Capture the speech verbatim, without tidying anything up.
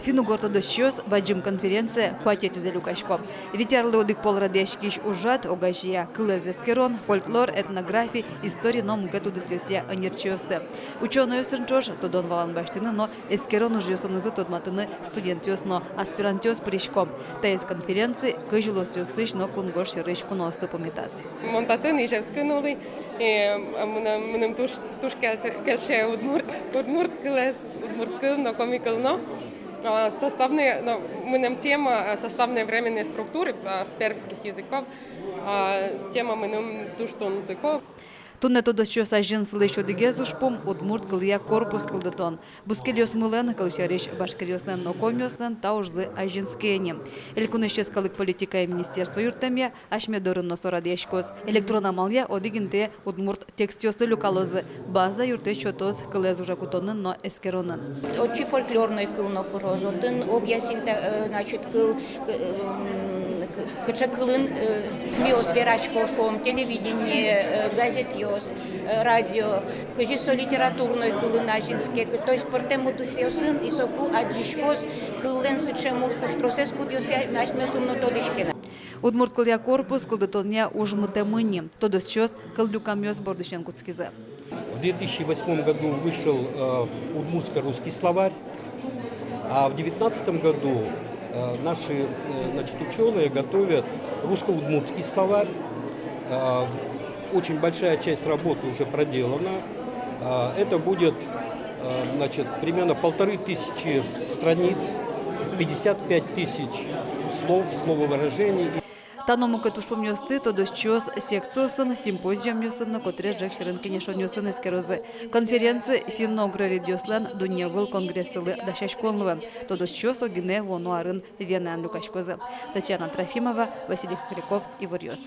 Финн-угор тодосчиос бадӟым конференцие куатетӥзэ люкасько. Вить арлы одӥг пол радъяськись ужрад огазея: кылэз эскерон, фольклор, этнографи, истори но мукет удысъёсъя ӧнерчиосты. Учёнойёсын ӵош тодон-валан басьтыны но эскерон ужъёсынызы тодматыны студентъёс но аспирантъёс пырисько. Таиз конференци кызь улосъёсысь но кунгож сьӧрысь куноосты пумитаз. Мон татын, Ижевскын улӥ, и мыным, мыным туж, туж кельше, кельше удмурт, удмурт кылэз, удмурт кыл но, коми кыл но. А, составные, ну, мыным тема, а, составные временные структуры, а, пермских языков. А, тема мыным туж тунсыко. Туннэ тодосчиос азинсылӥсь одӥгез ужпум — удмурт кылъя корпус кылдытон. Бускельёсмылэн, кылсярысь, башкиръёслэн но комиослэн, та ужзы азинске ини. Элькунысь йӧскалык политикая министерство юрттэмъя, асьме дорын но со радъяськоз. Электрон амалъя одӥг интые удмурт текстъёслы люкалозы. База юрттэт сётоз кылэз уже кутонын но эскеронын. Отчы фольклорной кыл но пыроз, отын огъя синта-, э, значит, кыл, к-, м, к-, кыӵе кылын, э, СМИ-ос верасько, шуом, телевидение, э, газетъёс, э, радио, кызьы со литературной кылын азинске, к-, то есть пӧртэм удысъёсын, и соку адӟиськоз кыллэн сыӵе мур пуштросэз, кудъёсыз асьмеос ум но тодӥське на. Удмурт кылъя корпус кылдытонъя уж мытэмын ини. Тодосчиос кыллюкамъёс бордысен кутскизы. В две тысячи восьмом году вышел, э, удмуртско-русский словарь, а в девятнадцатом году, э, наши, э, значит, учёные готовят русско-удмуртский словарь. Э, очень большая часть работы уже проделана. Э, это будет, э, значит, примерно полторы тысячи страниц, пятьдесят пять тысяч слов, слововыражений. Та но мукет ужпумъёсты тодосчиос секциосын, симпозиумъёсын но котырес ӝӧк сьӧрын кенешонъёсын эскерозы. Конференци финно-угроведъёслэн дунневыл конгрессылы дасяськон луэ. Тодосчиос огинэ вуоно арын Венаын люкаськозы. Татьяна Трофимова, Василий Хохряков, «Иворъёс».